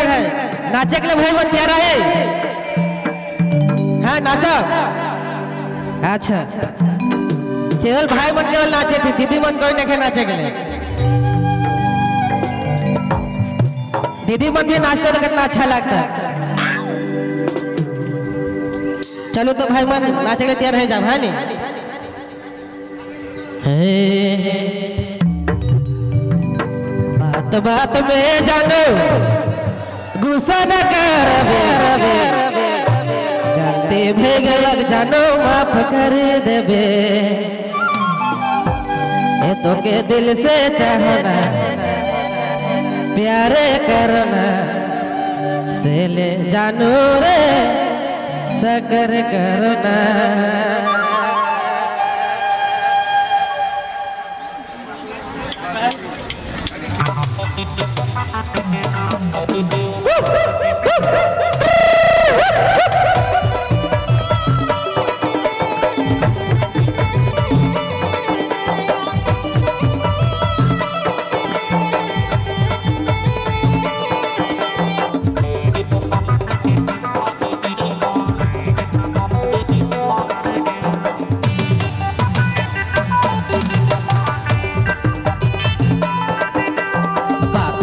भीड़ है। नाचे के लिए भाई मन तैयार है? हाँ नाचो। अच्छा केवल भाई मन केवल नाचे थे, दीदी मन कोई नहीं नाचे के लिए। दीदी मन भी नाचते तो कितना अच्छा लगता है। चलो तो भाई मन नाचे के लिए तैयार है जाओ, है नहीं? बात बात में जानो गुस्सा न करबे, गलती भेग लग जानो माफ कर देबे। ए तो के दिल से चाहना प्यारे करना, से ले जानो रे सकर करना।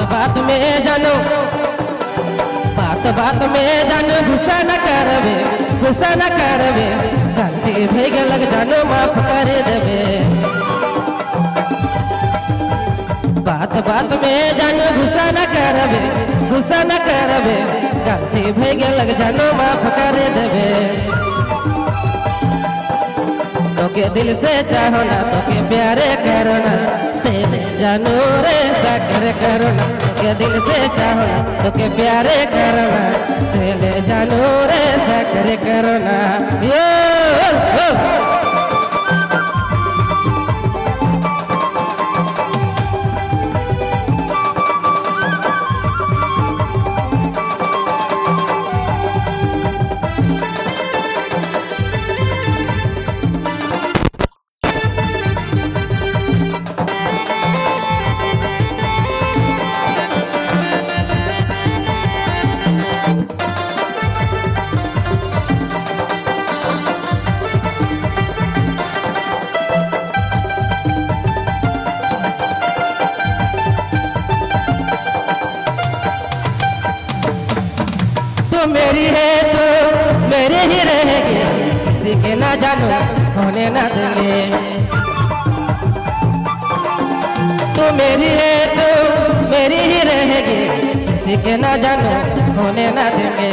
बात में जानो, बात बात में जानो गुस्सा न करबे, गुस्सा न करबे। गलती भेग लग जानो माफ कर देबे। बात बात में जानो गुस्सा न करबे, गुस्सा न करबे। गलती भेग लग जानो माफ कर देबे। तोके दिल से चाहो ना तोके प्यारे करो ना, से जानो रे सकर करो ना। तोके दिल से चाहो ना तोके प्यारे करो ना, से ले जानो रे सकर करो ना। यो हो। मेरी है तो मेरे ही रहेगी, किसी के ना जानो होने ना देंगे। तो मेरी है तो मेरी ही रहेगी, किसी के ना जानो होने ना देंगे।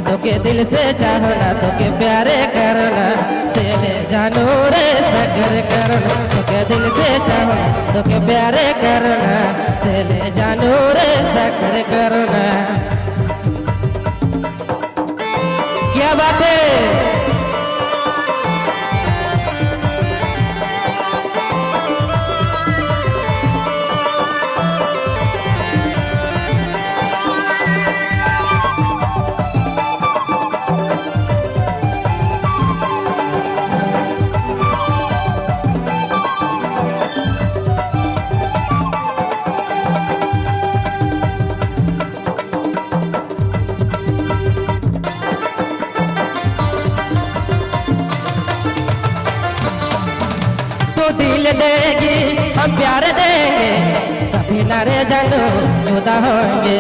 तो के दिल से चाहो ना तो के प्यारे करो ना, से ले जानो रे सकर करो ना। तो के दिल से चाहो ना तो के प्यारे करो ना, से ले जानो रे सकर करो ना। क्या बात है? दिल देगी हम प्यार देंगे, कभी ना रे जानो जुदा होंगे।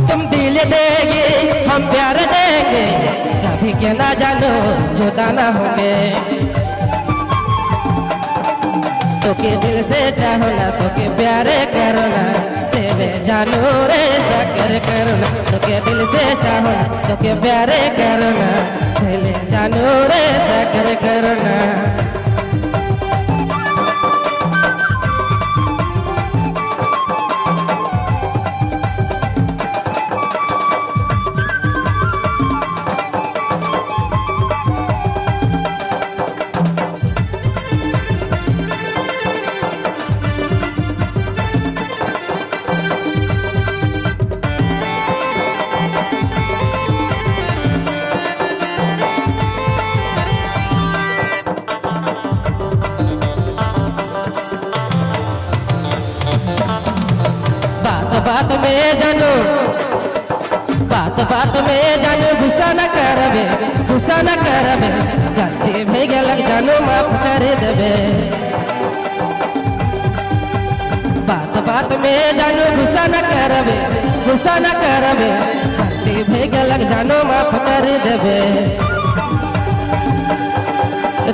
तुम दिल देगी हम प्यार देंगे, कभी के ना जानो जुदा ना होंगे। तो के दिल से चाहो ना तो के प्यारे करो ना, से ले जानो रे सकर करो ना। तो के दिल से चाहो ना तो के प्यारे करो ना, से ले जानो रे सकर करो ना। बात में जानो, बात बात में जानो गुस्सा न करबे, गुस्सा न करबे, गलती भई गेलक जानो माफ कर देबे। बात बात में जानो गुस्सा न करबे, गुस्सा न करबे, गलती भई गेलक जानो माफ कर देबे।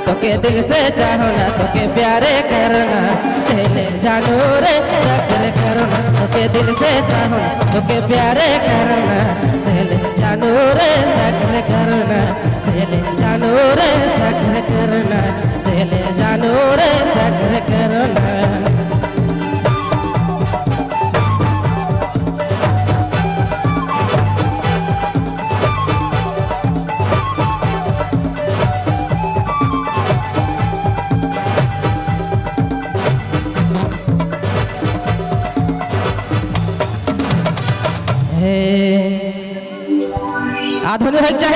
तोके दिल से चाहो ना तोके प्यारे करना, सेले जानो रे सकर करना, तोके दिल से चाहो ना तोके प्यारे करना, सेले जानो रे सकर करना, सेले जानो रे सकर करना, सेले जानो रे सकर करना। आधुनिक चाहे।